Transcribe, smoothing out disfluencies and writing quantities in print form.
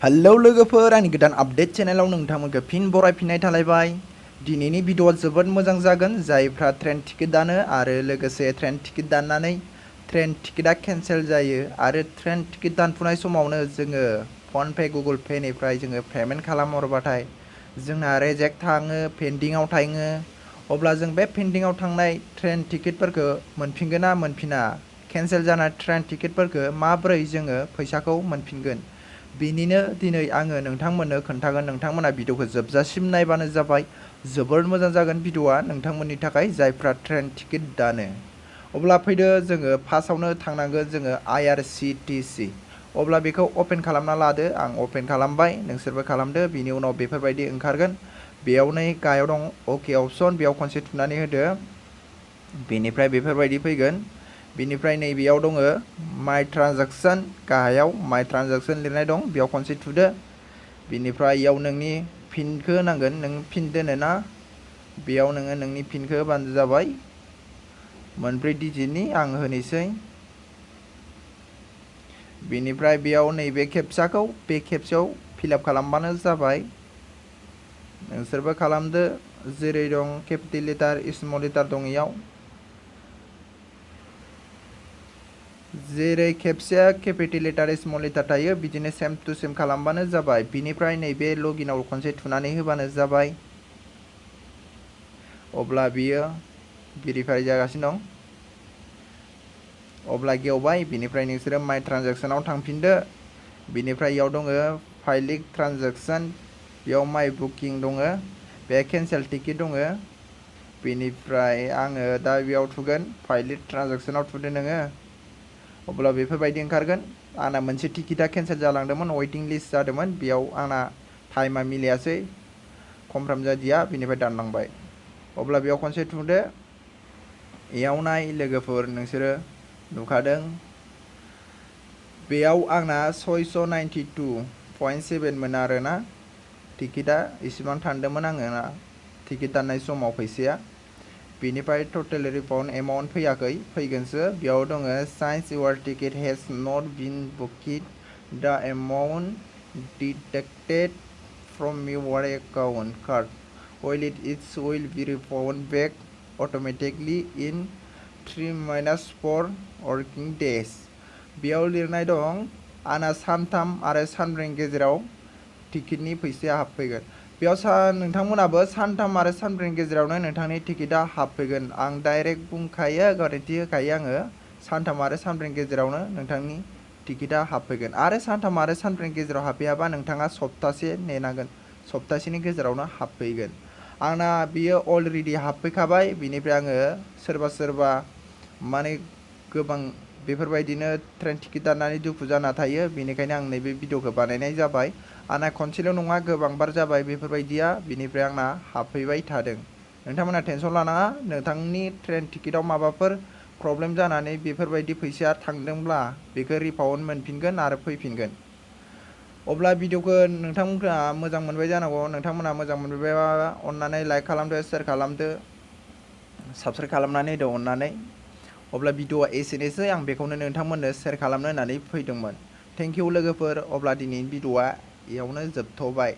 Hello लोगोफोर आंनि गोदान आपडेट चेनेलाव नोंथांमोनखौ फिन बरायफिननाय थालायबाय। दिनैनि भिडिअआ जोबोद मोजां जागोन जायफ्रा ट्रेन टिकेट दानो आरो लोगोसे ट्रेन टिकेट दाननानै ट्रेन टिकेटआ केन्सेल जायो आरो ट्रेन टिकेट दानफुनाय समावनो जोङो फन पे गुगल पे निफ्राय जोङो पेमेन्ट खालामहरबाथाय जोंना रिजेक्ट थाङो पेन्डिंआव थाङो। अब्ला जों बे पेन्डिंआव थांनाय ट्रेन टिकेटफोरखौ मोनफिनगोन ना मोनफिना, केन्सेल जानाय ट्रेन टिकेटफोरखौ माबोरै जोङो फैसाखौ मोनफिनगोन, बिनिनो दिनै आङो नोंथांमोननो खोन्थागोन। नोंथांमोना भिडिअखौ जोबजासिम नायबानो जाबाय। जोबोर मोजां जागोन भिडिअआ नोंथांमोननि थाखाय जायफ्रा ट्रेन टिकेट दानो। अब्ला फैदो जोङो फार्स्टआवनो थांनांगोन जोङो IRCTC। अब्ला बेखौ अपेन खालामना लादो। आं अपेन खालामबाय, नोंसोरबो खालामदो। बिनि उनाव बेफोरबायदि ओंखारगोन। बेयाव नै गाहायाव दं अके अपसन, बेयाव खनसे थुनानै होदो। बेनिफ्राय बेफोरबायदि फैगोन। बिनिफ्राय नैबेयाव दङ माय ट्रान्जेक्सन, गाहायाव माय ट्रान्जेक्सन लिरनाय दं, बेयाव खनसे थुदो। बिनिफ्राय इयाव नोंनि पिनखौ होनांगोन, नों पिन दोनो ना, बेयाव नोङो नोंनि पिनखौ होबानो जाबाय। 4 डिजिटनि आं होनोसै। बिनिफ्राय बेयाव नैबे खेबसाखौ बे खेबसेयाव फिलआप खालामबानो जाबाय। नोंसोरबो खालामदो जेरै दं, केपिटेल लेटार स्मल लेटार दं इयाव। जेरै खेबसेया केपिटेल लेटार स्मल लेटार थायो बिदिनो सेम टु सेम खालामबानो जाबाय। बिनिफ्राय नैबे लगिनआव खनसे थुनानै होबानो जाबाय। अब्ला बियो भेरिफाइ जागासिनो दं। अब्ला गेवबाय। बिनिफ्राय नोंसोरो माय ट्रान्जेक्सनाव थांफिनदो। बिनिफ्राय इयाव दङ फाइलिं ट्रान्जेक्सन, बेयाव माय बुकिं दङ, बे केन्सेल टिकेट दङ। बेनिफ्राय आङो दा बेयाव थुगोन, फाइलिं ट्रान्जेक्सनाव थुदो नोङो। अब्ला बेफोरबायदि ओंखारगोन। आंना मोनसे टिकेटआ केन्सेल जालांदोंमोन, वेटिं लिस्ट जादोंमोन, बेयाव आंना टाइमा मिलायासै, कनफार्म जादिया, बिनिफ्राय दानलांबाय। अब्ला बेयाव खनसे थुदो। इयाव नाय लोगोफोर, नोंसोरो नुखादों बेयाव आंना 692.7 मोन आरोना टिकेटआ, इसिबां थांदोंमोन आङो ना टिकेट दाननाय समाव फैसाया। बेनिफ्राय टटेल रिफाउन्ड एमाउन्ट फैयाखै, फैगोनसो। बेयाव दङ since your ticket has not been booked, the amount deducted from your account card while it will be refunded back automatically in 3-4 working days। बेयाव लिरनाय दं आंना सानथाम आरो सानब्रैनि गेजेराव टिकेटनि फैसाया हाबफैगोन। बेयाव नोंथांमोनाबो सानथाम आरो सानब्रैनि गेजेरावनो नोंथांनि टिकेटआ हाबफैगोन। आं डाइरेक्ट बुंखायो, गारेन्टि होखायो आङो, सानथाम आरो सानब्रैनि गेजेरावनो नोंथांनि टिकेटआ हाबफैगोन। आरो सानथाम आरो सानब्रैनि गेजेराव हाबफैयाबा नोंथाङा सप्तासे नेनांगोन, सप्तासेनि गेजेरावनो हाबफैगोन। आंना बियो अलरेडि हाबफैखाबाय। बिनिफ्राय आङो सोरबा माने गोबां बेफोरबायदिनो ट्रेन टिकेट दाननानै दुखु जाना थायो, बेनिखायनो आं नैबे भिडिअखौ बानायनाय जाबाय। आंना खनसेल' नङा गोबांबार जाबाय बेफोरबायदिया, बिनिफ्राय आंना हाबफैबाय थादों। नोंथांमोना टेनसन लानाङा, नोंथांनि ट्रेन टिकेटआव माबाफोर प्रब्लेम जानानै बेफोरबायदि फैसाया थांदोंब्ला बेखौ रिफाउन्ड मोनफिनगोन आरो फैफिनगोन। अब्ला भिडिअखौ नोंथांमोनहा मोजां मोनबाय जानांगौ। नोंथांमोनहा मोजां मोनबायबा अननानै लाइक खालामदो, शेयार खालामदो, साबस्क्राइब खालामनानै होदो अननानै। अब्ला भिडिअआ एसेनोसै, आं बेखौनो नोंथांमोननो शेयार खालामनो होननानै फैदोंमोन। थेंक इउ लोगोफोर। अब्ला दिनैनि भिडिअआ इयावनो जोबथ'बाय।